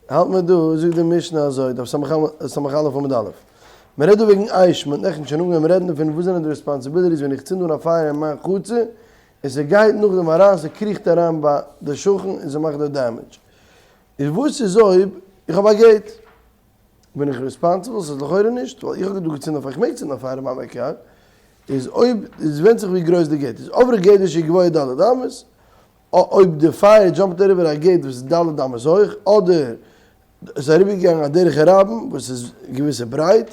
האלט מען דא, זאגט די משנה אזוי, דף סמך א' עמוד א'. מען רעדט דא וועגן אש, מען האט נעכטן שוין אנגעהויבן רעדן דערפון, וואס זענען די responsibilities ווען איך צינד אן א פייער אין מיין חצר, און ס'גייט נאכדעם אריין, ס'קריכט אריין ביי די שכן און ס'מאכט די damage. איז וואס איז אויב איך האב א gate? בין איך responsible? ס'איז לכאורה נישט, ווייל איך האב דא געצינדן א פייער, איך מעג צינדן א פייער אין מיין backyard. איז אויב, עס ווענדט זיך ווי גרויס די gate איז. עברה גדר שהיא גבוהה ד' אמות, אויב די פייער jump ט אריבער א gate וואס איז ד' אמות הויך, אדער עס איז אריבערגעגאנגען א דרך הרבים וואס איז געוויסע ברייט,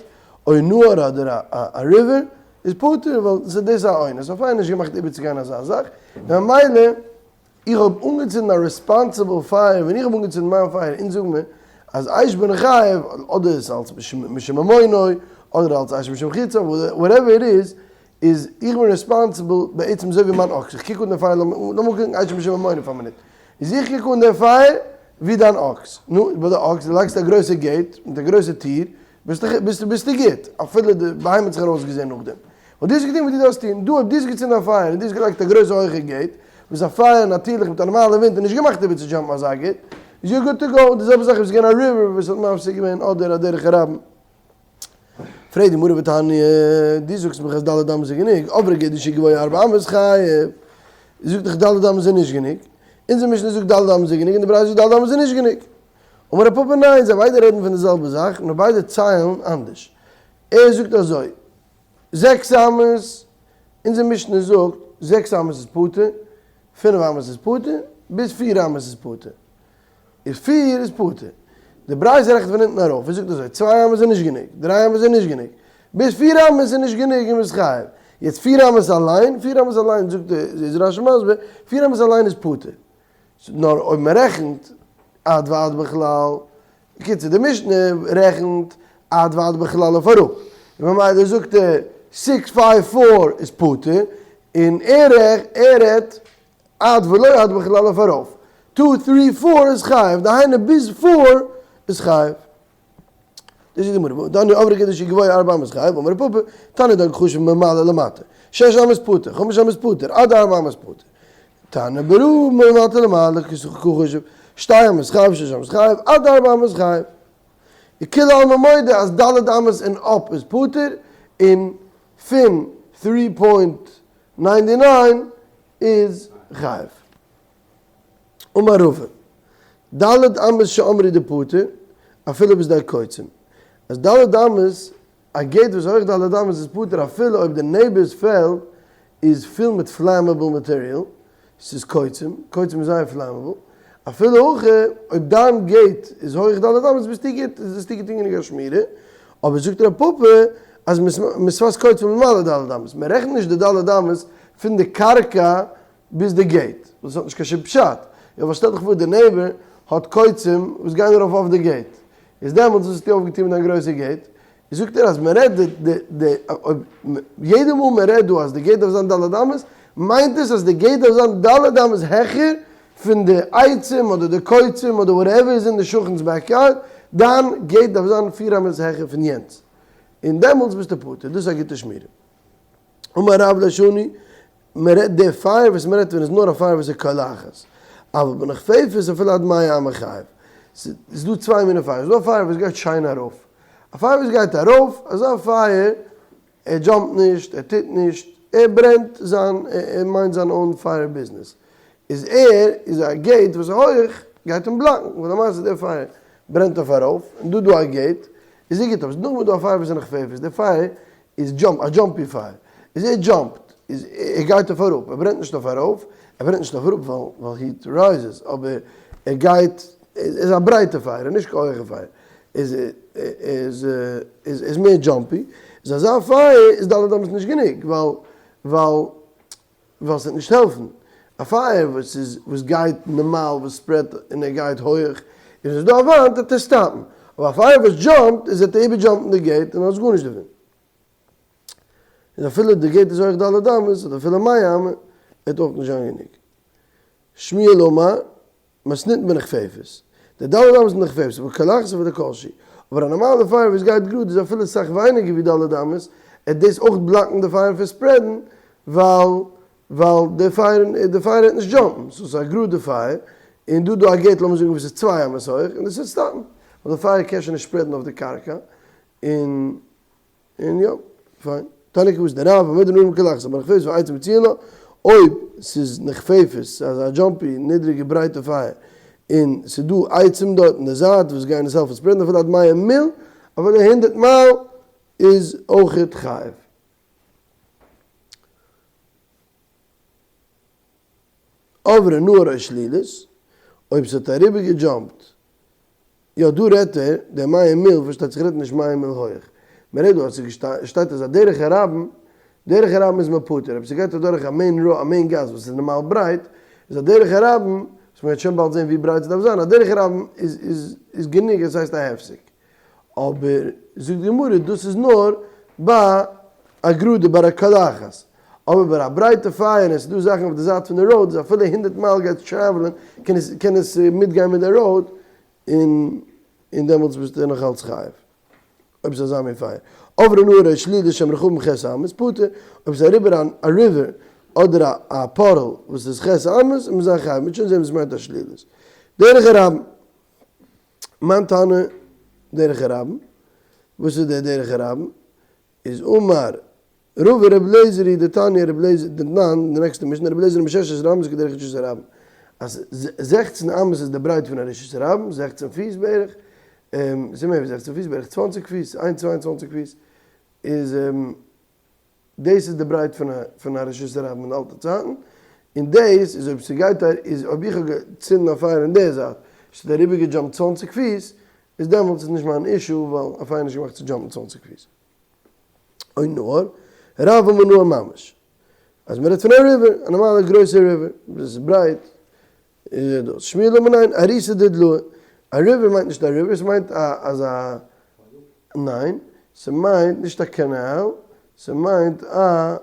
או נהר אדער א river, איז פטור, ווייל ס'איז דאס א אונס, א פייער איז נישט געמאכט איבערצוגיין אזא זאך, און ממילא איך האב אנגעצינדן א responsible פייער, ווען איך האב אנגעצינדן מיין פייער, אונז זאגן מיר אז אש בנכייו, אדער עס אלס משום ממונו, אדער אלס אש משום חציו, whatever it is, איז איך בין responsible בעצם אזוי ווי מיין אקס, איך קוק אן דעם פייער, לאמיר קוקן אש משום ממונו פאר א מינוט, איז איך קוק אן דעם פייער ווי דיין אקס, נו, ביי די אקס, דו לייגסט א גרויסע gate מיט א גרויסע טיר, ביסטו ביסטו גוט, אפילו די בהמה האט זיך ארויסגעזען נאכדעם. ווייל דו האסט געטון וואס דו דארפסט טון, דא אויב דו האסט געצינדן א פייער און דו האסט געלייגט א גרויסע הויכע gate, וואס א פייער נאטירליך מיט א נארמאלע ווינט איז נישט געמאכט איבער צו jump ן אזא gate, איז you're good to go, די זעלבע זאך אויב עס איז געווען א river וואס האט מפסיק געווען אדער א דרך הרבים. פרעגט די גמרא והתניא, דו זאגסט מיך אז ד' אמות איז גענוג, עברה גדר שהיא גבוהה ארבע אמות חייב, זאגט דאך ד' אמות איז נישט גענוג, אונזער משנה זאגט ד' אמות איז גענוג און די ברייתא זאגט ד' אמות איז נישט גענוג. אמר רב פפא ניין, זיי ביידע רעדן פון די זעלבע זאך, נאר ביידע ציילן אנדערש. ער זאגט אזוי, זעקס אמות, אונזער משנה זאגט זעקס אמות איז פטור, פינף אמות איז פטור, ביז פיר אמות איז פטור. איז פיר איז פטור. די ברייתא רעכנט פון אונטן ארויף און זאגט אזוי, צוויי אמות איז נישט גענוג, דריי אמות איז נישט גענוג, ביז פיר אמות איז נישט גענוג און מ'איז חייב. יעצט פיר אמות אליין, פיר אמות אליין זאגט די, איז רשי מסביר, פיר אמות אליין איז פטור. נאר אויב מ'רעכנט עד ועד בכלל, בקיצור די משנה רעכנט עד ועד בכלל אויף אראפ, און ממילא זאגט ער six five four איז פטור, און ער רעדט עד ולא עד בכלל אויף ארויף, two three four איז חייב, דהיינו ביז four איז חייב. דאס איז די גמרא, והתניא עברה גדר שהיא גבוהה ארבע אמות חייב, אמר רב פפא, תנא דקא חשיב ממעלה למטה, שש אמות פטור, חמש אמות פטור, עד ארבע אמות פטור. תנא ברא מלמטה למעלה קא חשיב, שתי אמות חייב, שש אמות חייב, עד ארבע אמות חייב. וכולי עלמא מודה אז ד' אמות און up איז פטור, און פון three point ninety nine איז חייב. אמר רבא, ד' אמות שאמרו דפטור, אפילו בשדה קוצים. אז ד' אמות, א gate וואס הויך ד' אמות איז פטור אפילו אויב די neighbor's פעלד איז פול מיט flammable material, ס'איז קוצים, קוצים איז זייער flammable, אפילו הכי אויב דיין gate איז הויך ד' אמות ביסטו גוט, האסטו געטון גענוג א שמירה, אבער זאגט רב פפא אז משפת קוצים למעלה ד' אמות, מען רעכנט נישט די ד' אמות פון די קרקע ביז די gate, וואס האט נישט קיין שום פשט, יא ווייל שטעל דיך פאר די neighbor האט קוצים וואס גייען ארויף אויף די gate, איז דעמאלטס וואס האסטו אויפגעטון מיט דיין גרויסע gate? זאגט ער אז מען רעדט די די די אויב יעדע מאל מען רעדט דא אז די gate דארף זיין ד' אמות, מיינט עס אז די gate דארף זיין ד' אמות העכער פון די עצים אדער די קוצים אדער whatever איז אין די שכן'ס backyard, דיין gate דארף זיין פיר אמות העכער פון יענץ, און דעמאלטס ביסטו פטור, דאס איז א גוטע שמירה. אמר רב לא שנו, מען רעדט די פייער וואס מען רעדט פון איז נאר א פייער וואס איז קולחת, אבל בנכפפת אפילו עד מאה אמה חייב. ס'איז דא צוויי מיני פייער, ס'איז דא א פייער וואס גייט שיין ארויף, א פייער וואס גייט ארויף, אזא פייער, ער jump ט נישט, ער טוט נישט, ער ברענט זיין, ער מיינט זיין own פייער ביזנעס, איז ער איז א gate וואס איז הויך, גייט אים block ן, ווייל למעשה דער פייער ברענט אויף ארויף, און דא דא א gate, איז ער גוט, אבער ס'איז נאכדעם דא א פייער וואס איז נכפפת, דער פייער איז jump, א jumpy פייער, איז ער jump ט, איז ער גייט אויף אראפ, ער ברענט נישט אויף ארויף, ער ברענט נישט אויף אראפ ווייל ווייל heat rises, אבער ער גייט, איז א ברייטע פייער, נישט קיין הויכע פייער, איז איז איז איז מער jumpy, איז אזא פייער איז ד' אמות נישט גענוג, ווייל ווייל ווייל ס'וועט נישט העלפן. א פייער וואס איז וואס גייט נארמאל וואס spread ט און ער גייט הויעך און ס'איז דא א וואנט וועט ער stop ן. אבער א פייער וואס jump ט איז וועט ער איבער jump ן די gate און האסט גארנישט דערפון. איז אפילו די gate איז הויך ד' אמות אדער אפילו מאה אמה וועט אויך נישט זיין גענוג. שמואל אמר. מתניתין בנכפפת. די ד' אמות איז נכפפת, אבער קולחת אפילו כל שהוא. אבער א נארמאלע פייער וואס גייט גראד איז אפילו סאך ווייניגער ווי ד' אמות, עט דאס אויך block ן די פייער פון spread ן, ווייל ווייל די פייער די פייער העט נישט jump ן, סאו ס'איז א גראדע פייער, און דא דא א gate לאמיר זאגן וואס איז צוויי אמות הויך, און דאס וועט stop ן, ווייל די פייער קען שוין נישט spread ן אויף די קרקע, און און יא, פיין. תניא כוותיה דרב, במה דברים קלחת, אבער נכפפת ועצים מצויין לה, אויב ס'איז נכפפת, ס'איז אזא jumpy, נידריגע ברייטע פייער, און ס'איז דא עצים דארט אין די זייט וואס גייען עס העלפן spread ן אפילו עד מאה מיל, אפילו הונדרעט מייל, איז אויכעט חייב. עברה נהר או שלולית, אויב ס'האט אריבער גע jump ט, יא דא רעדט ער, דער מאה מיל, פארשטייט זיך רעדט נישט מאה מיל הויעך, מען רעדט דא אז ס'שטייט אז א דרך הרבים, דרך הרבים איז מען פטור, אויב ס'גייט אדורך א main road א main גאס וואס איז נארמאל ברייט, איז א דרך הרבים, וואס מען וועט שוין באלד זען ווי ברייט ס'דארף זיין, א דרך הרבים איז איז איז גענוג עס הייסט א הפסק. אבער זאגט די גמרא דאס איז נאר ביי א גראדע ביי א קלחת, אבער ביי א ברייטע פייער און ס'איז דא זאכן אויף די זייט פון די road איז אפילו הונדרעט מייל גייט travel ען קען עס קען עס מיטגיין מיט די road און און דעמאלטס ביסטו נאך אלץ חייב אויב ס'איז אזא מין פייער. עברה נהר או שלולית שהם רחבים ח' אמות פטור, אויב ס'איז אריבער א river אדער א פארל וואס איז ח' אמות איז מען זיין חייב, מ'וועט שוין זען וואס מיינט א שלולית. דרך הרבים. מאן תנא דרך הרבים, וואס איז דער דרך הרבים? איז אמר רבא רבי אליעזר היא דתניא רבי אליעזר דתנן, די נעקסטע משנה רבי אליעזר אומר שש עשרה אמות כדרך רשות הרבים, אז זעכצן אמות איז די ברייט פון א רשות הרבים, זעכצן פיס בערך, ס'איז מער ווי זעכצן פיס, בערך צוואנציג פיס, איין צוויי און צוואנציג פיס, איז. דאס איז די ברייט פון א רשות הרבים אין אלטע צייטן, און דאס איז אויב ס'גייט איז אויב איך האב געצינדן א פייער אין די זייט, ס'האט אריבער גע jump ט צוואנציג פיס, איז דעמאלטס איז נישט מיין issue ווייל א פייער איז נישט געמאכט צו jump ן צוואנציג פיס. או נהר, רב אמר נהר ממש. אז מ'רעדט פון א river, א נארמאלע גרויסע river, וואס איז ברייט, איז דאס שמואל אמר ניין, אריתא דדלאי. א river מיינט נישט א river, ס'מיינט א אזא, ניין, ס'מיינט נישט א קאנאל, ס'מיינט א,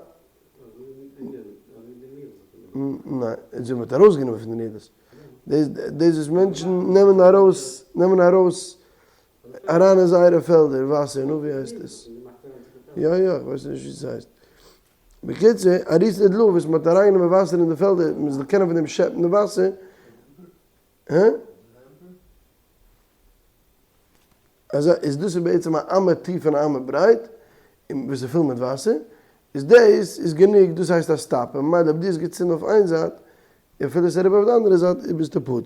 ניין, אזוי מ'האט ארויסגענומען פון די נילוס. דאס דאס וואס מענטשן נעמען ארויס, נעמען ארויס אריין אין זייערע פעלדער וואסער, נו ווי הייסט עס? יא יא, כ'ווייס נישט ווי ס'הייסט. בקיצור, אריתא דדלאי וואס מ'האט אריינגענומען וואסער אין די פעלדער מ'זאל קענען פון דעם שעפן די וואסער, הא? אזוי איז דאס איז בעצם א אמה טיף און א אמה ברייט, און וואס איז פול מיט וואסער, איז דאס איז גענוג, דאס הייסט א stop, און ממילא אויב דו האסט געצינדן אויף איין זייט, און אפילו עס איז אריבער אויף די אנדערע זייט, איז ביסטו פטור.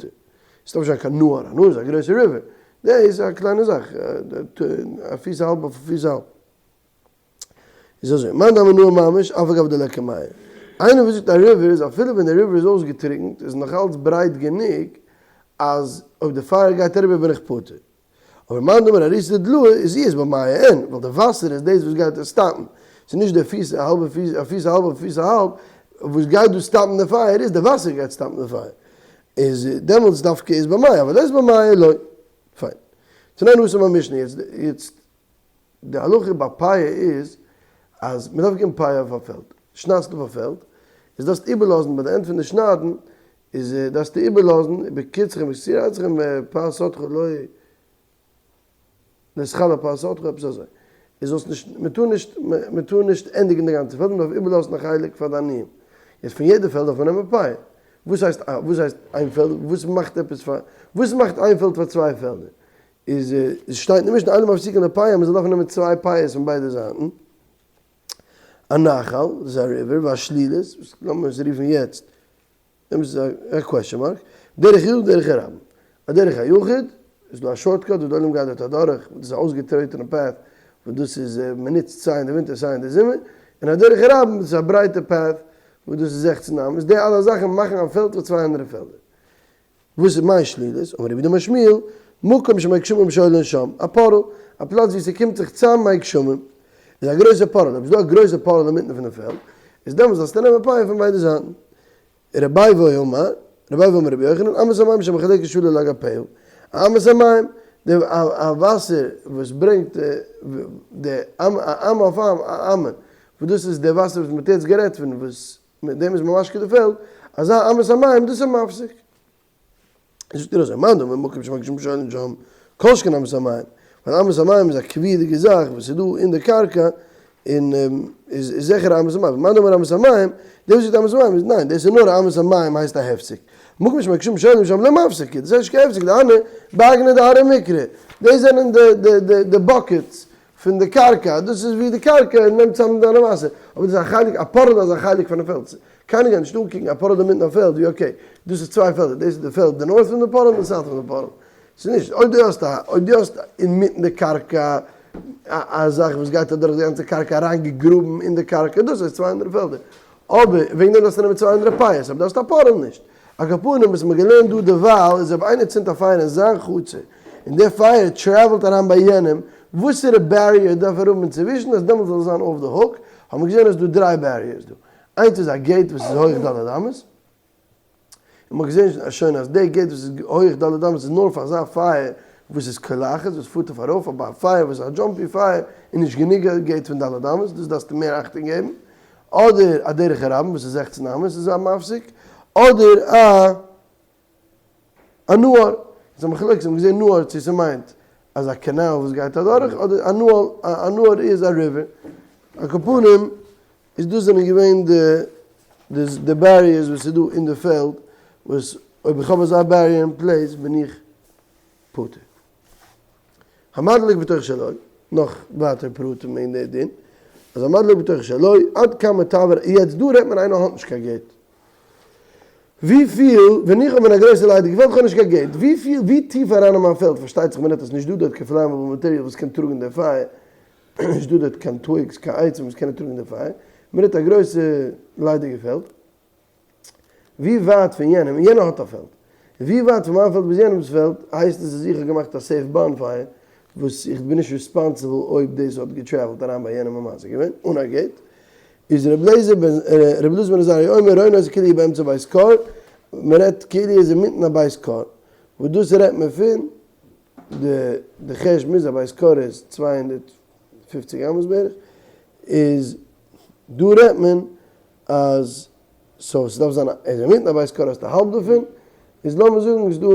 עס דארף נישט זיין קיין נהר, א נהר איז א גרויסע river, דאס איז א קליינע זאך, א פיס א האלב אויף א פיס א האלב. איז אזוי, מאן דאמר נהר ממש, אף על גב דליכא מיא. איינער וואס זאגט א river איז אפילו ווען די river איז אויסגעטריקנט איז נאך אלץ ברייט גענוג אז אויב די פייער גייט אריבער בין איך פטור. אבער מאן דאמר אריתא דדלאי איז אית בה מיא אין, ווייל די וואסער איז דאס וואס גייט עס stop ן. ס'איז נישט די פיס א האלבע פיס א פיס א האלב אויף פיס א האלב וואס גייט דא stop ן די פייער איז די וואסער גייט stop ן די פייער. איז דעמאלטס דווקא אית בה מיא אבל לית בה מיא לא. פיין. תנן התם במשנה יעצט יעצט די הלכה ביי פאה איז אז מען דארף געבן פאה אויף א פעלד, שניידסט אויף א פעלד, איז דארפסטו איבערלאזן ביי די end פון די שניידן, איז דארפסטו איבערלאזן בקצרכם ובקציר עציכם פאת שדך לא תכלה פאת שדך עפעס אזוי, איז זאלסט נישט, מען טאר נישט, מען טאר נישט ענדיגן די גאנצע פעלד, מען דארף איבערלאזן א חלק פאר די עניים, יעצט פון יעדע פעלד דארף מען נעמען פאה, וואס הייסט וואס הייסט איין פעלד, וואס מאכט עפעס פאר, וואס מאכט איין פעלד פאר צוויי פעלדער, איז עס שטייט אין משנה אין מפסיקין לפאה מען זאל דארפן נעמען צוויי פאות פון ביידע זייטן, א נחל, דאס איז א river, והשלולית, וואס לאמיר עס רופן יעצט, דעם איז א question mark, דרך יחיד דרך הרבים, א דרך היחיד, איז דא א shortcut וואס די עולם גייט דארט אדורך, וואס דאס איז א אויסגעטרויטענע path, וואס דאס איז מען נוצט סיי אין די ווינטער סיי אין די זומער, און א דרך הרבים, דאס איז א ברייטע path, וואס דאס איז זעכצן אמות, די אלע זאכן מאכן א פעלד פאר צוויי אנדערע פעלדער. וואס איז מאי שלולית? אמר רב יהודה אמר שמואל, מקום שמי גשמים שולין שם, א פארל, א פלאץ ווי ס'קומט זיך צאם מי גשמים, איז א גרויסע פארל, אויב איז דא א גרויסע פארל אינמיטן פון די פעלד, איז דעמאלס זאלסטו נעמען פאה פון ביידע זייטן. רבי אבהו אמר, רבי אבהו אמר רבי יוחנן, אמת המים שמחלקת שלל על גפיה, א אמת המים, די א וואסער וואס ברענגט די א אמה אויף א אמה, וואס דאס איז די וואסער וואס מ'האט יעצט גערעדט פון, וואס מיט דעם איז מען משקה די פעלד, אזא אמת המים דאס איז מפסיק. זאגט ער אזוי, מאן דאמר מקום שמגשם שואלין שם, כל שכן אמת המים, ווייל אמת המים איז א קביעות'דיגע זאך וואס איז דא אין די קרקע, און איז זיכער א אמת המים, מאן דאמר אמת המים, דער וואס זאגט אמת המים איז ניין, דאס איז נאר א אמת המים הייסט א הפסק. מקום שמקשים שואלים שם לא מפסיק, דאס איז נישט קיין הפסק, דהיינו באגנא דארעא מיקרי, דאס זענען די די די די buckets פון די קרקע, דאס איז ווי די קרקע נעמט צאם דיינע וואסער, אבער דאס איז א חלק, א פארעל איז א חלק פונעם פעלד, קיינער גייט נישט אנקוקן א פארעל אינמיטן א פעלד ווי okay, דאס איז צוויי פעלדער, דאס איז די פעלד די north פון די פארעל און די south פון די פארעל, ס'איז נישט, אויב דו האסט א, אויב דו האסט אינמיטן די קרקע א א זאך וואס גייט אדורך די גאנצע קרקע אריינגעגראבן אין די קרקע, דאס הייסט צוויי אנדערע פעלדער, אבער וועגן דעם דארפסטו נעמען צוויי אנדערע פאות, אבער דו האסט א פארעל נישט. על כל פנים וואס מ'האט געלערנט דא דערווייל איז אויב איינער צינדט א פייער אין זיין חצר און דער פייער travel ט אריין ביי יענעם, וואסערע barrier דארף ער האבן אינצווישן אז דעמאלטס זאל עס זיין off the hook, האבן מיר געזען אז ס'דא דריי barriers דא, איינס איז א gate וואס איז הויך ד' אמות, און מ'האט געזען שוין אז די gate וואס איז הויך ד' אמות איז נאר פאר אזא פייער וואס איז קולחת וואס פארט אויף ארויף, אבער א פייער וואס איז א jumpy פייער איז נישט גענוג א gate פון ד' אמות, דאס דארפסטו מער אכטונג געבן. אדער א דרך הרבים וואס איז 16 אמות איז א מפסיק, אדער א א נהר, איז א מחלוקת, מ'האט געזען נהר צו ס'מיינט אז א קאנאל וואס גייט אדורך, אדער א נהר, א נהר איז א river, על כל פנים איז דאס זענען געווען די די barriers וואס איז דא אין די פעלד, וואס אויב איך האב אזא barrier אין place בין איך פטור. המדליק בתוך שלו, נאך ווייטער פרטים וועגן די דין, אז המדליק בתוך שלו, עד כמה תעבור, יעצט דא רעדט מען איינער האט נישט קיין gate, וויפיל, ווען איך האב אין א גרויסע ליידיגע פעלד, איך האב נישט קיין gate, וויפיל, ווי טיף אריין אין מיין פעלד, פארשטייט זיך מען רעדט אז נישט דא דארט קיין flammable material וואס קען טראגן די פייער, נישט דא דארט קיין twigs, קיין עצים וואס קענען טראגן די פייער, מען רעדט א גרויסע ליידיגע פעלד. ווי ווייט פון יענעם, און יענער האט א פעלד, ווי ווייט פון מיין פעלד ביז יענעמס פעלד, הייסט עס אז איך האב געמאכט א safe bonfire, וואס איך בין נישט responsible אויב דאס האט גע travel ט אריין ביי יענעם און מזיק געווען, אן א gate, איז ר' לעזער בן ר' אלעזר בן עזריה אומר רואין אותו כאילו באמצע בית כור, מען רעדט כאילו איז אינמיטן א בית כור, וואס דאס רעדט מען פון די די חשבון איז א בית כור איז 250 אמות בערך, איז דא רעדט מען אז so ס'דארף זיין א איז אינמיטן א בית כור האסטו האלב דערפון, איז לאמיר זאגן איז דא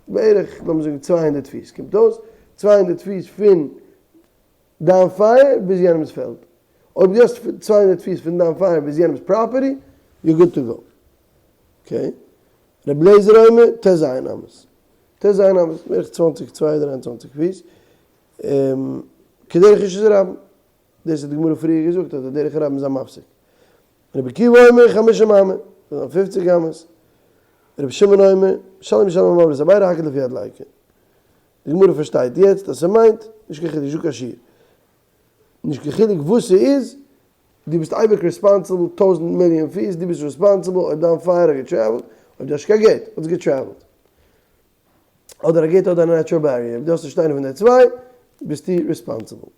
בערך לאמיר זאגן 200 פיס, קומט אויס 200 פיס פון דיין פייער ביז יענעמס פעלד, אויב דו האסט 200 פיס פון דיין פייער ביז יענעמס property, you're good to go. Okay? רבי אליעזר אומר, ט"ז אמות. ט"ז אמות, בערך 20, 2 23 פיס, כדרך רשות הרבים. דאס האט די גמרא פריער געזאגט אז די דרך הרבים איז א מפסיק. רבי עקיבא אומר חמישים אמה, דאס זענען פופציג אמות. רבי שמעון אומר, שלם ישלם המעביר את הבעירה הכל לפי הדליקה. די גמרא פארשטייט יעצט אז ס'מיינט, נישט קיין חילוק, נישטא קיין שיעור. נישט קיין חילוק וואס ס'איז, דו ביסט אייביג responsible טויזנט מיליאן פיס, דו ביסט responsible אויב דיין פייער האט גע travel ט, אויב דו האסט נישט קיין gate, האט עס גע travel ט. אדער א gate אדער א natural barrier, אויב דו האסט נישט איינע פון די צוויי, ביסטו responsible.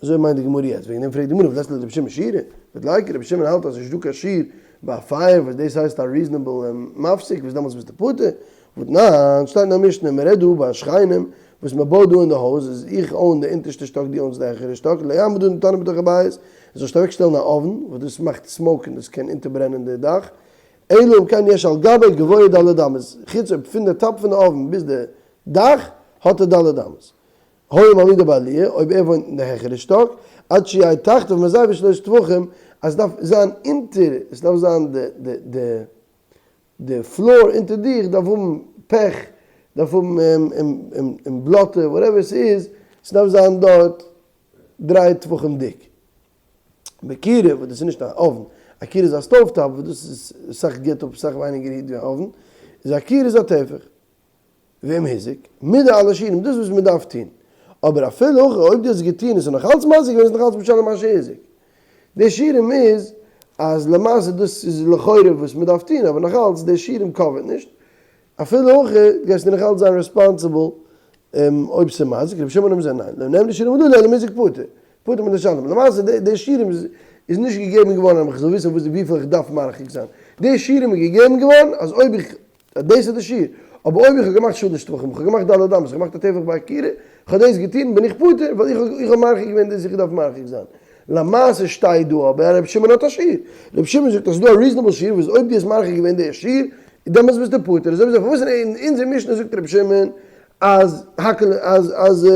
אזוי מיינט די גמרא יעצט, וועגן דעם פרעגט די גמרא, ולית ליה לרבי שמעון שיעורא? ולית ליה, רבי שמעון האלט אז ס'נישט דא קיין שיעור ביי א פייער וואס דאס הייסט א reasonable מפסיק וואס דעמאלטס ביסטו פטור, והתנן, שטייט אין א משנה, מען רעדט דא ביי שכנים וואס מען בויט דא אין די הויז, איז איך own די אונטערשטע שטאק דו own סט די העכערע שטאק, לא יעמיד אדם תנור בתוך הבית, ער זאל נישט אוועק שטעלן א אויוון, וואס דאס מאכט smoke און דאס קען אונטערברענען די דאך, אלא אם כן יש על גבי גבוה ד' אמות, חוץ אויב פון די top פון די אויוון ביז די דאך האט ער ד' אמות. היה מעמידו בעליה, אויב ער וואוינט אין די העכערע שטאק, עד שיהא תחתיו מזיבה שלש טפחים, אז עס דארף זיין אונטער, עס דארף זיין די די די די floor אונטער דיך דארף האבן פעך, דארף האבן און בלאטע, whatever עס איז, עס דארף זיין דארט דריי טפחים דיק. בכירה, וואס דאס איז נישט א אויוון, א כירה איז א stove top, וואס דאס איז סאך גיבט אפ סאך ווייניגער heat ווי א אויוון, איז א כירה איז א טפח. ואם הזיק, מידי אלע שיעורים, דאס וואס מען דארף טון. אבער אפילו הכי, אויב דו האסט געטון און ס'איז נאך אלץ מזיק געווען, איז נאך אלץ משלם מה שהזיק. די שיעורים איז, אז למעשה דאס איז לכאורה וואס מען דארף טון, אבער נאך אלץ, די שיעורים cover ט נישט. אפילו הכי, גייסטו נאך אלץ זיין responsible אויב ס'איז מזיק. רבי שמעון אומר ניין, לא נאמרו שיעורים הללו אלא אם הזיק פטור. פטור מלשלם. למעשה די שיעורים איז נישט געגעבן געווארן אז איך זאל וויסן וויפיל איך דארף מרחיק זיין. די שיעורים איז געגעבן געווארן אז אויב איך דאס איז די שיעור. אבער אויב איך האב געמאכט שלש טפחים, איך האב געמאכט ד' אמות, איך האב געמאכט א טפח ביי א כירה, איך האב דאס געטון, בין איך פטור, ווייל איך האב מרחיק געווען דאס איך דארף מרחיק זיין. למעשה שטייט דא אבער רבי שמעון האט א שיעור. רבי שמעון זאגט אז ס'איז דא א reasonable שיעור וואס אויב דו האסט מרחיק געווען די שיעור, דעמאלטס ביסטו פטור. אזוי ווי פארוואס אין אונזער משנה זאגט רבי שמעון אז הכל אז אז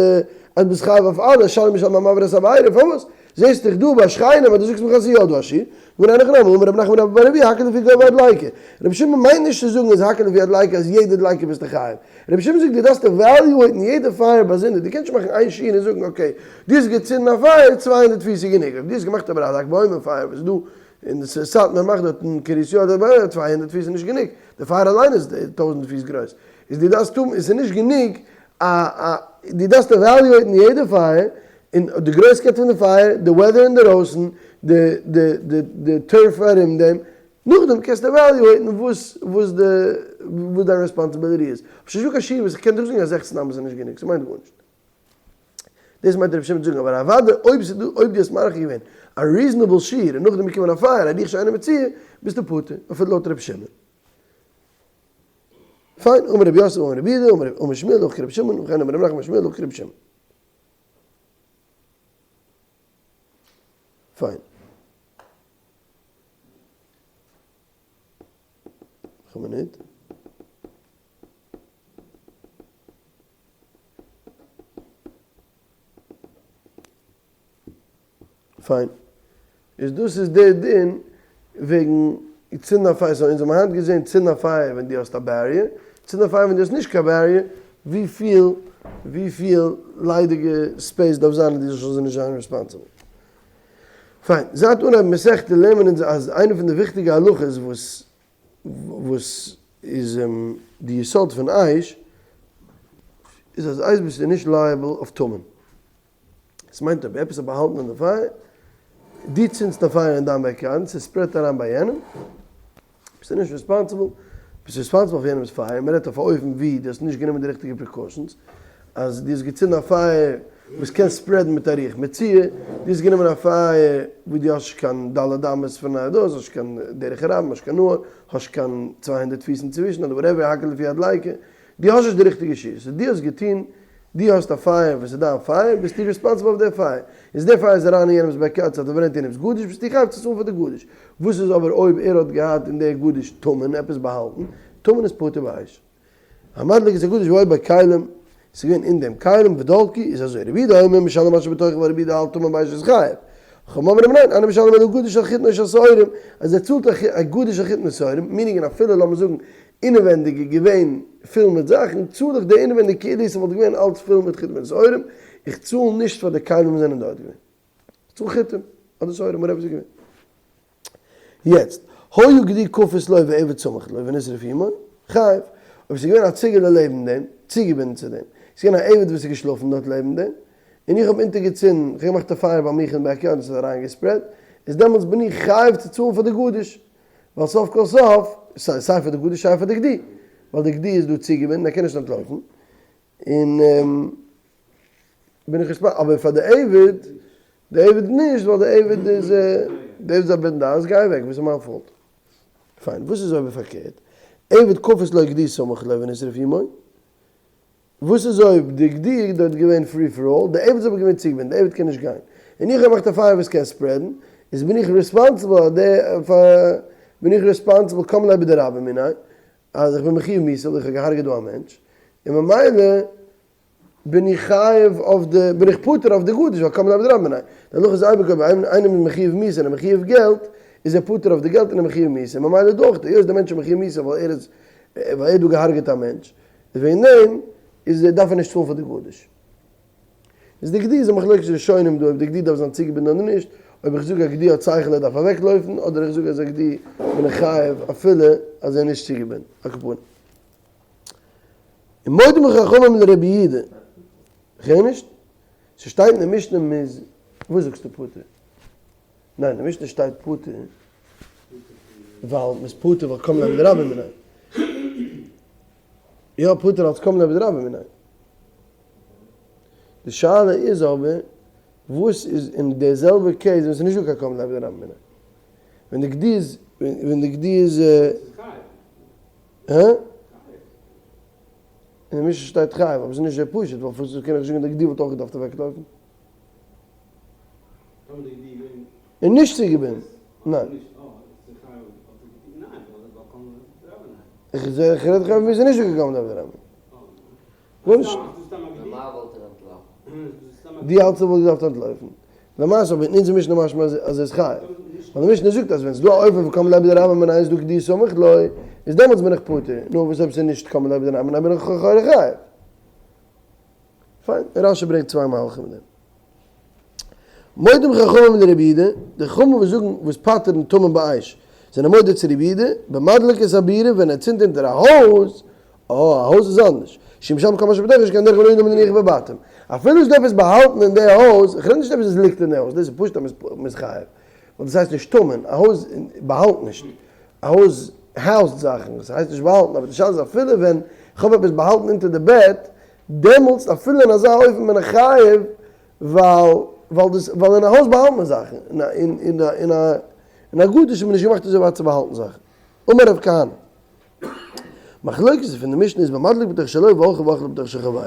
אז ביסט חייב אויף אלע, שלם ישלם המבעיר את הבערה, פארוואס? זעסט דאך דא ביי שכנים אז דו זאגסט מיך אז ס'איז יא דא א שיעור, גמרא אין הכי נמי, אמר רב נחמן בר אבויה הכל לפי גובה הדליקה. רבי שמעון מיינט נישט צו זאגן אז הכל לפי הדליקה אז יעדע דליקה ביסטו חייב. רבי שמעון זאגט דו דארפסט evaluate ן יעדע פייער באזונדער, דו קענסט נישט מאכן איין שיעור און זאגן okay דו האסט געצינדן א פייער 200 פיס איז גענוג, אויב דו האסט געמאכט אבער א ל"ג בעומר פייער וואס איז דא אין סאטמאר מאכט דארט אין קרית יואל 200 פיס איז נישט גענוג, די פייער אליין איז טויזנט פיס גרויס, איז דו דארפסט האבן, עס איז נישט גענוג א א דו דארפסט evaluate ן יעדע פייער און די גרויסקייט פון די פייער, די weather אינדערויסן, די די די די turf ארום דעם, נאכדעם קענסטו evaluate ן וואס וואס די וואס דיין responsibility איז. אבער ס'נישט דא קיין שיעור וואס איך קען דיך זאגן אז 16 אמות איז נישט גענוג, ס'מיינט גארנישט. דאס מיינט רבי שמעון צו זאגן, אבער אוודאי אויב ס'איז דא אויב דו האסט מרחיק געווען א reasonable שיעור און נאכדעם איז געקומען א פייער א רוח שאינה מצויה, ביסטו פטור, אפילו לויט רבי שמעון. פיין, אמר רבי יוסף אמר רבי יהודה אמר אמר שמואל הלכה כרבי שמעון וכן אמר רבי נחמן שמואל הלכה כרבי שמעון. פיין. נאך א מינוט. פיין. איז דאס איז דער דין וועגן צינדן א פייער. so אונז האבן היינט געזען צינדן א פייער ווען דו האסט א barrier, צינדן א פייער ווען דו האסט נישט קיין barrier, וויפיל וויפיל ליידיגע space דארף זיין אז דו זאלסט נישט זיין responsible. פיין. זייט אנהייב מסכתא לערנען אונז אז איינע פון די וויכטיגע הלכות וואס וואס איז די יסוד פון אש איז אז אש ביסטו נישט liable אויף טמון. עס מיינט אויב עפעס איז באהאלטן אין די פייער, דו צינדסט א פייער אין דיין backyard, ס' spread ט אריין ביי יענעם, ביסטו נישט responsible, ביסט responsible אויף יענעמ'ס פייער, מען רעדט אויף א אופן ווי דו האסט נישט גענומען די ריכטיגע precautions, אז דו האסט געצינדן א פייער וואס קען spread ן מיט א רוח מצויה, דו האסט גענומען א פייער וואס דו האסט נישט קיין ד' אמות פון א דאס, האסט נישט קיין דרך הרבים, האסט נישט קיין נהר, האסט נישט קיין 200 פיס אינצווישן אדער whatever, הכל לפי הדליקה, דו האסט נישט די ריכטיגע שיעור, so דו האסט געטון, דו האסט א פייער וואס איז דיין פייער, ביסטו responsible אויף די פייער, איז די פייער איז אריין אין יענעמ'ס backyard, ס'האט פארברענט יענעמ'ס גדיש, ביסטו חייב צו צאלן פאר די גדיש. וואס איז אבער אויב ער האט געהאט אין די גדיש טמון, עפעס באהאלטן, טמון איז פטור באש. המדליק את הגדיש והיו בו כלים, ס'איז געווען אין דעם כלים ודלקו, איז אזוי, רבי יהודה אומר משלם מה שבתוכו ווייל רבי יהודה האלט טמון באש איז חייב. חכמים אומרים ניין, אינו משלם אלא גדיש של חיטין או של שעורים, אז ער צאלט א גדיש של חיטין ושעורים, meaning אפילו לאמיר זאגן אינעווענדיג איז געווען פול מיט זאכן, צאל איך די אינעווענדיג כאילו ס'וואלט געווען אלץ פול מיט חיטים און שעורים, איך צאל נישט פאר די כלים וואס זענען דארט געווען. איך צאל חיטים אדער שעורים whatever ס'איז געווען. יעצט, היה גדי כפות לו ועבד סמוך לו ונשרף עמו, חייב. אויב ס'איז געווען א ציגעלע לעבן דעם, צוגעבינדן צו דעם, ס'איז געווען א עבד וואס איז געשלאפן דארט לעבן דעם, און איך האב אונטערגעצינדן, איך האב געמאכט א פייער ביי מיך אין backyard און ס'איז אריינגע spread ט, איז דעמאלטס בין איך חייב צו צאלן פאר די גדיש. ווייל סוף כל סוף, סיי פאר די גדיש סיי פאר די גדי, ווייל די גדי איז דא צוגעבינדן ער קען נישט אנטלויפן, און בין איך responsible, אבער פאר די עבד, די עבד נישט, ווייל די עבד איז, די עבד איז א בן דעת, גיי אוועק, וואס איז מיין fault? פיין, וואס איז אויב פארקערט, עבד כפות לו גדי סמוך לו ונשרף עמו? וואס איז אויב די גדי איז דארט געווען free for all, די עבד איז אבער געווען צוגעבינדן, די עבד קען נישט גיין, און איך האב געמאכט א פייער וואס קען spread ן, איז בין איך responsible אז די פאר בין איך responsible קם ליה בדרבה מיניה, אז איך בין מחיוב מיתה ווייל איך האב געהארגעט דא א מענטש, און ממילא בין איך חייב אויף די בין איך פטור אויף די גדיש ווייל קם ליה בדרבה מיניה. די הלכה איז אייביג אויב איינער איז מחיוב מיתה און ער מחיוב געלט, איז ער פטור אויף די געלט און ער מחיוב מיתה, ממילא דא אויך, היות די מענטש איז מחיוב מיתה ווייל ער איז ווייל ער האט דא געהארגעט א מענטש, איז וועגן דעם איז דארף ער נישט צאלן פאר די גדיש. איז די גדי איז א מחלוקת ראשונים דא אויב די גדי דארף זיין צוגעבינדן אדער נישט, אויב איך זאג א גדי האט שכל ער דארף אוועק לויפן, אדער איך זאג אז א גדי בין איך חייב אפילו אז ער איז נישט צוגעבינדן. על כל פנים. און מודים חכמים לרבי יהודה. איך הער נישט? ס'שטייט אין די משנה מ'איז, וואס זאגסטו פטור? ניין, אין די משנה שטייט פטור ווייל מ'איז פטור ווייל קם ליה בדרבה מיניה. יא פטור אלס קם ליה בדרבה מיניה. די שאלה איז אבער וואס איז אין די זעלבע case ווען ס'איז נישט דא קיין קם ליה בדרבה מיניה. ווען די גדי איז ווען די גדי איז הא? אין די משנה שטייט חייב אבער ס'איז נישט אזוי פשוט ווייל פארוואס קען איך זאגן די גדי וואלט אויך געדארפט אוועקלויפן? און נישט צוגעבינדן. ניין. איך זע איך רעד דאך אויף ווי ס'איז נישט געקומען דער רבי. גארנישט. דו האלטסט ער וואלט געדארפט אנטלויפן. למעשה אבער אין אונזער משנה משמע אז ער איז חייב. ווייל די משנה זאגט אז ווען ס'איז דא א אופן פון קם ליה בדרבה מיניה איז דא כדי סמוך לו, איז דעמאלטס בין איך פטור. נו וואס אויב ס'איז נישט קם ליה בדרבה מיניה בין איך לכאורה חייב. פיין, רשי ברענגט צוויי מהלכים אין דעם. מודים חכמים לרבי יהודה, די חכמים וואס זאגן וואס פטר'ן טמון באש, זענען מודה צו רבי יהודה, במדליק את הבירה ווען ער צינדט אונטער א הויז, אה, א הויז איז אנדערש, שאם שם כל מה שבתוכו שכן דרך בני אדם להניח בבתים, אפילו איז דא עפעס באהאלטן אין די הויז, איך רעד נישט עפעס וואס ליגט אין די הויז, דאס איז פשוט אז מ'איז חייב, ווייל דאס הייסט נישט טמון, א הויז באהאלט נישט, א הויז house ט זאכן, עס הייסט נישט באהאלטן, אבער די שאלה איז אפילו ווען איך האב עפעס באהאלטן אונטער די בעט, דעמאלטס אפילו אין אזא אופן בין איך חייב, ווייל ווייל דאס ווייל אין א הויז באהאלט מען זאכן, אין א אין א אין א אין א גארדיש איז מען נישט געמאכט אזוי ווייט צו באהאלטן זאכן. אמר רב כהנא. מחלוקת פון די משנה איז במדליק בתוך שלו והולך ואוכל בתוך של חברו.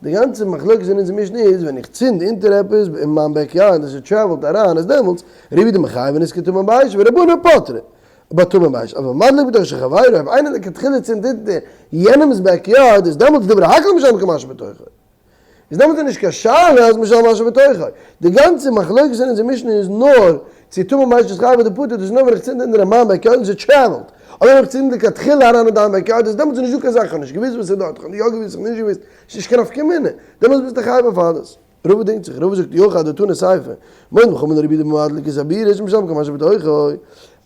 די גאנצע מחלוקת אין אונזער משנה איז ווען איך צינד אונטער עפעס אין מיין backyard און ס' travel ט אריין איז דעמאלטס רבי יהודה מחייב ונזקי טמון באש ורבנן פטרי בטמון באש אבער מדליק בתוך של חברו אויב איינער לכתחילה צינדט אונטער יענעמס backyard איז דעמאלטס דברי הכל משלם כמה שבתוכו. איז דעמאלט איז נישט קיין שאלה אז משלם מה שבתוכו. די גאנצע מחלוקת אין אונזער משנה איז נאר צו טמון באש איז חייב אדער פטור, דאס איז נאר ווען איך צינד אונטער אין מיין backyard און ס'טרעוולט. אבער אויב איך צינד לכתחילה אריין אין דיין backyard איז דעמאלטס נישטא קיין זאך, איך האב נישט געוואוסט וואס איז דארט, איך האב יא געוואוסט, איך האב נישט געוואוסט, ס'איז נישט קיין נפקא מינה, דעמאלטס ביסטו חייב אויף אלעס. רבא דינגט זיך, רבא זאגט יאך אדער תנא סיפא, מודים חכמים לרבי יהודה במדליק את הבירה שמשלם כמה שבתוכו,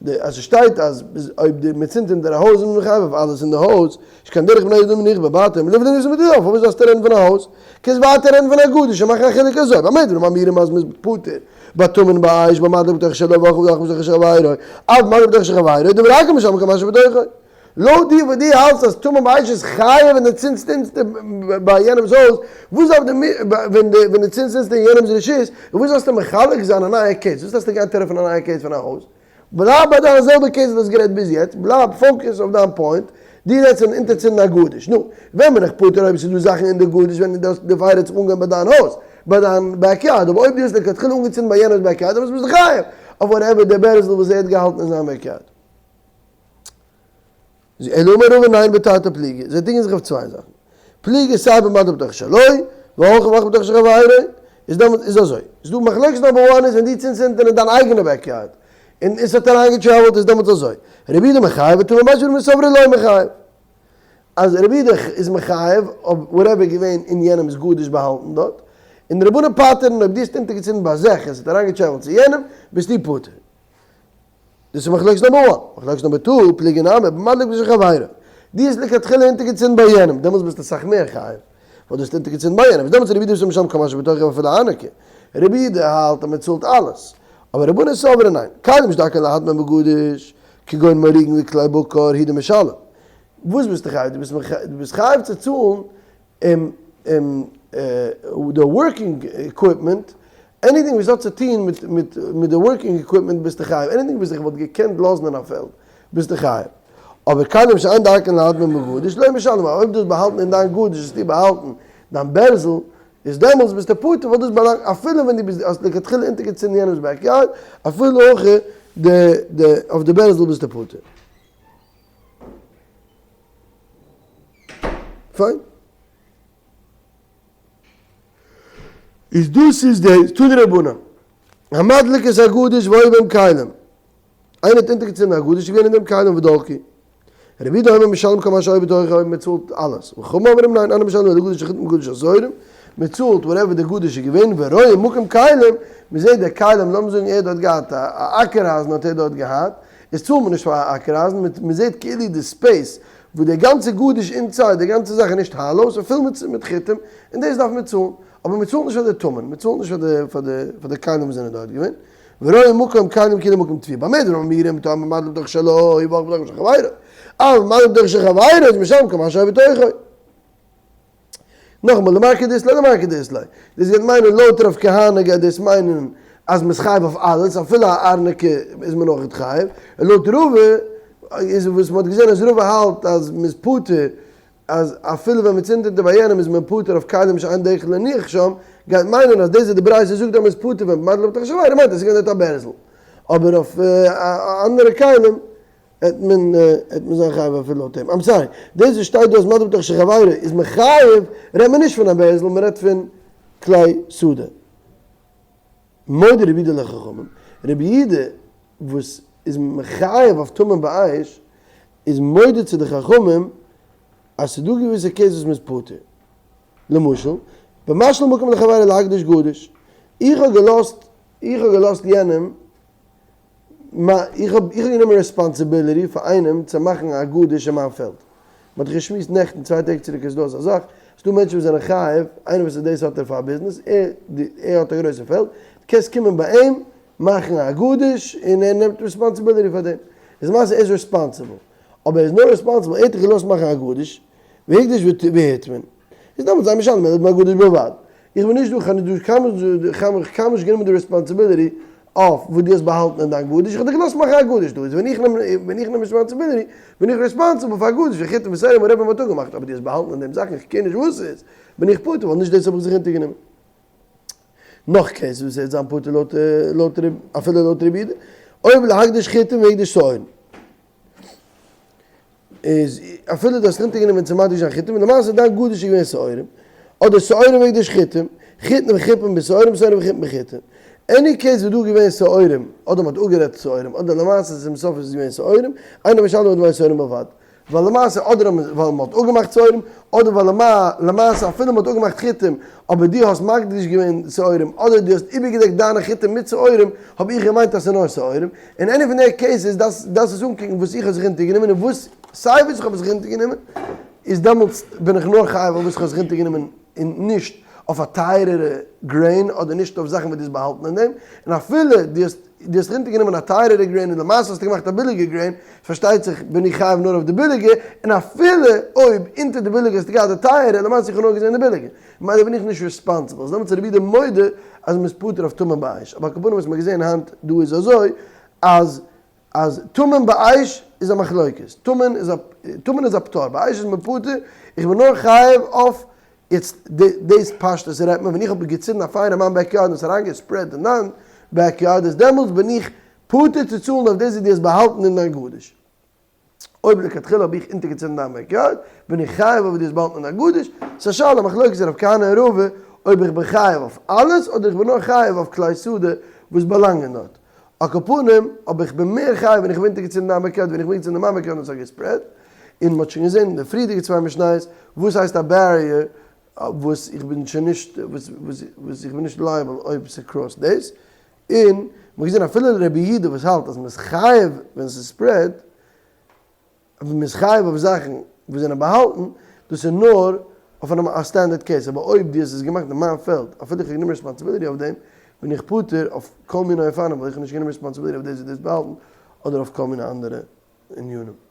די אז ס'שטייט אז אויב די מ'צינדט אונטער א הויז איז מען מחויב אויף אלעס אין די הויז, איז קיין דרך בני אדם ניחא בבתים, לבני ניסן מיט די פארוואס דארפסטו רעדן פון א הויז? קענסט ווייטער רעדן פון א גדיש און מאכן א חילוק אזוי, במה דברים אמורים אז מ'איז פטור בטמון באש במדליק בתוך שלו ואוכל בתוך בתוך של חברו, אף במדליק בתוך של חברו, דברי הכל משלם כמה שבתוכו. לויט דיר וואס דו האלטסט אז טמון באש איז חייב ווען דו צינדסט אונטער ביי יענעמ'ס הויז, וואס דארף די ווען דו צינדסט אונטער אין יענעמ'ס רשות, וואס דארפסטו מחלק זיין א נייע case? וואס דארפסטו גיין טרעפן א נייע case פון א הויז? בלייב ביי דיין זעלבע case וואס דו האסט גערעדט ביז יעצט, בלייב focus אויף דיין point, דו רעדסט פון אונטערצינדן א גדיש, נו, ווען בין איך פטור אויב עס איז דא זאכן אין די גדיש ווען די האסט די פייער האט זיך אנגעהויבן ביי דיין הויז, ביי דיין backyard, אבער אויב דו האסט לכתחילה אנגעצינדן ביי יענעמ'ס backyard דעמאלטס ביסטו חייב אויף whatever די בערזל וואס ער האט געהאלטן אין זיין backyard. אלא אמר רבא ניין בתרתי פליגי, זיי דינגען זיך אויף צוויי זאכן, פליגי סיי במדליק בתוך שלו, והולך ואוכל בתוך של חברו, איז דעמאלטס איז אזוי, איז דא מחלוקת number one איז ווען דו צינדסט אונטער אין דיין אייגענע backyard, און עס האט אריין גע travel ט איז דעמאלטס אזוי, רבי יהודה מחייב בטמון באש ורבנן סברי לא מחייב. אז רבי יהודה איז מחייב אויב whatever געווען אין יענעמס גדיש באהאלטן דארט, און רבנן פטר'ן אויב דו האסט אונטערגעצינדן ביי זיך און עס האט אריין גע travel ט צו יענעם, ביסטו פטור. דאס איז מחלוקת number one. מחלוקת number two, פליגי נמי, במדליק בשל חברו. דו האסט לכתחילה אונטערגעצינדן ביי יענעם, דעמאלטס ביסטו אסאך מער חייב, ווייל דו האסט אונטערגעצינדן ביי יענעם. איז דעמאלטס רבי יהודה משלם כל מה שבתוכו ואפילו ארנקי. רבי יהודה האלט אז מען צאלט אלעס. אבער רבנן סברי ניין. כלים שדרכן להטמין בגדיש, כגון מוריגין וכלי בקר, הוא דמשלם. וואס ביסטו חייב? דו ביסט חייב צו צאלן די working equipment, anything וואס האט צו טון מיט מיט די working equipment ביסטו חייב, anything וואס איך וואלט געקענט לאזן אין א פעלד ביסטו חייב, אבער כלים שאין דרכן להטמין בגדיש לא משלם, אויב דו האסט באהאלטן אין דיין גדיש האסטו באהאלטן דיין בערזל, איז דעמאלטס ביסטו פטור ווייל דאס באלאנגט אפילו ווען דו ביסט האסט לכתחילה אונטערגעצינדן יענעמס backyard, אפילו אויך די די אויף די בערזל ביסטו פטור. פיין. איז דאס איז די תנו רבנן. המדליק את הגדיש והיו בהם כלים. איינער האט אונטערגעצינדן א גדיש איז געווען אין דעם כלים ודלקו. רבי יהודה אומר משלם כל מה שהיה בתוכו אויב מען צאלט אלעס. וחכמים אומרים ניין אינו משלם אלא גדיש וחיטים וגדיש אסורים. מען צאלט whatever די גדיש איז געווען ורואה מקום כלים. מען זעט די כלים לאמיר זאגן ער האט דארט געהאט א אקער אייזן האט ער דארט געהאט. איז צאלט מען נישט פאר א אקער אייזן, מען זעט כאילו די space וואו די גאנצע גדיש inside די גאנצע זאך איז נישט hollow, ס'איז פול מיט מיט חיטים, און דאס דארף מען צאלן, אבער מען צאלט נישט פאר די טמון, מען צאלט נישט פאר די פאר די פאר די כלים וואס זענען דארט געווען, ורואה מקום כלים כאילו מקום תבואה, במה דברים אמורים טעם במדליק בתוך שלו, והולך בתוך של חברו, אבל מדליק בתוך של חברו איז משלם כמה שהיה בתוכו. נאכאמאל, למר כדאית ליה למר כדאית ליה. דאס גייט מיינען לויט רב כהנא גייט דאס מיינען אז מ'איז חייב אויף אלעס אפילו א ארנקי איז מען אויכעט חייב, און לויט רבא איז וואס מ'האט געזען אז רבא האלט אז מ'איז פטור אז אפילו ווען מ'צינדט אונטער ביי יענעם איז מען פטור אויף כלים שאין דרך להניח שם, גייט מיינען אז דאס וואס די ברייתא זאגט אז מ'איז פטור ווען מ'מדליק בתוך של חברו מיינט אז ס'איז געווען דארט א בערזל, אבער אויף אנדערע כלים העט מען העט מען זיין חייב אפילו לויט אים. I'm sorry, דאס וואס שטייט דא אז מדליק בתוך של חברו איז מחייב, רעדט מען נישט פון א בערזל, מען רעדט פון כלי שדה. מודה רבי יהודה לחכמים, רבי יהודה וואס איז מחייב אויף טמון באש איז מודה צו די חכמים אז ס'איז דא געוויסע cases וואס מ'איז פטור. למשל, במשאיל מקום לחבירו להקדיש גדיש, איך האב געלאזט, איך האב געלאזט יענעם, איך האב איך האב גענומען responsibility פאר איינעם צו מאכן א גדיש אין מיין פעלד. מ'האט דאך געשמועסט נעכטן צוויי טעג צוריק איז דא אזא זאך, ס'דא מענטשן וואס זענען חייב, איינער וואס איז דאס האט ער פאר א ביזנעס, ער ער האט א גרויסע פעלד, קענסט קומען ביי אים מאכן א גדיש און ער נעמט responsibility פאר דעם. איז למעשה ער איז responsible. אבער ער איז נאר responsible, ער האט דיך געלאזט מאכן א גדיש, והקדיש והטמין. איז דעמאלטס זיי משלם אלא דמי גדיש בלבד. איך בין נישט דא, כ'האב נישט דא קיינמאל נישט גענומען די responsibility אויף וואס דו האסט באהאלטן אין דיין גדיש, איך האב דיך געלאזט מאכן א גדיש דא, איז ווען איך נעם ווען איך נעם responsibility בין איך responsible פאר א גדיש ווי חיטים ושעורים און רבי האט אפגעמאכט, אבער דו האסט באהאלטן אין דעם זאכן איך קער נישט וואס ס'איז, בין איך פטור ווייל נישט דאס האב איך זיך אונטערגענומען. נאך cases וואס ער וועט זיין פטור לויט לויט אפילו לויט רבי יהודה, אויב להקדיש חיטים והקדיש שעורים. איז אפילו דו האסט אונטערגענומען צו מקדיש זיין חיטים און למעשה דיין גדיש איז געווען שעורים, אדער שעורים והקדיש חיטים, חיטים וחיפים בשעורים שעורים וחיטים בחיטים. any case וואס דא איז געווען שעורים, אדער מ'האט אפגערעדט שעורים, אדער למעשה צום סוף איז עס געווען שעורים, אינו משלם אלא דמי שעורים בלבד. ווייל למעשה אדער ווייל מ'האט אפגעמאכט שעורים, אדער ווייל למעשה אפילו מ'האט אפגעמאכט חיטים, אבער דו האסט מקדיש געווען שעורים, אדער דו האסט איבערגעדעקט דיינע חיטים מיט שעורים, האב איך געמיינט אז ס'איז נאר שעורים. אין any פון די cases דארפסט עס אנקוקן וואס איך האב זיך אונטערגענומען און וואס סיי וואס איך האב זיך אונטערגענומען איז דעמאלטס בין איך נאר חייב אויף וואס איך האב זיך אונטערגענומען און נישט אויף א טייערערע grain אדער נישט אויף זאכן וואס דו האסט באהאלטן אין דעם און אפילו דו האסט דו האסט זיך אונטערגענומען א טייערערע grain און למעשה האסטו געמאכט א ביליגע grain פארשטייט זיך בין איך חייב נאר אויף די ביליגע און אפילו אויב אונטער די ביליגע האסטו געהאט די טייערע למעשה איך האב נאר געזען די ביליגע ממילא בין איך נישט responsible, איז דעמאלטס רבי יהודה מודה אז מ'איז פטור אויף טמון באש, אבער על כל פנים וואס מ'האט געזען היינט דא איז אזוי אז אז טמון באש איז א מחלוקת, טמון איז א טמון איז א פטור, באש איז מען פטור, איך בין נאר חייב אויף, יעצט דאס פשטות רעדט מען ווען איך האב געצינדן א פייער אין מיין backyard און עס אריין גע spread אין דיין backyard איז דעמאלטס בין איך פטור צו צאלן אויף דאס וואס דו האסט באהאלטן אין דיין גדיש. אויב לכתחילה האב איך אונטערגעצינדן דיין backyard, בין איך חייב אויף דאס באהאלטן אין א גדיש, ס'איז א שאלה, מחלוקת רב כהנא און רבא, אויב איך בין חייב אויף אלעס, אדער איך בין נאר חייב אויף כלי שדה וואס באלאנגען דארט. על כל פנים, אבער איך בין מער חייב ווען איך האב אונטערגעצינדן דיין backyard ווען איך בין געצינדן מיין backyard און ס'האט גע spread. און מ'האט שוין געזען אין די פריערדיגע צוויי משניות וואס הייסט א barrier וואס איך בין שוין נישט וואס איך בין נישט liable אויב ס' cross ט דאס. און מ'האט געזען אפילו רבי יהודה וואס האלט אז מ'איז חייב ווען ס'איז spread, ווען מ'איז חייב אויף זאכן וואס זענען באהאלטן, דאס איז נאר אויף א standard case, אבער אויב דו האסט עס געמאכט אין מיין פעלד, אפילו איך האב גענומען responsibility אויף דעם, בין איך פטור אויף כל מיני אופנים, ווייל איך האב נישט גענומען responsibility אויף דאס וואס דו האסט באהאלטן, אדער אויף כל מיני אנדערע ענינים.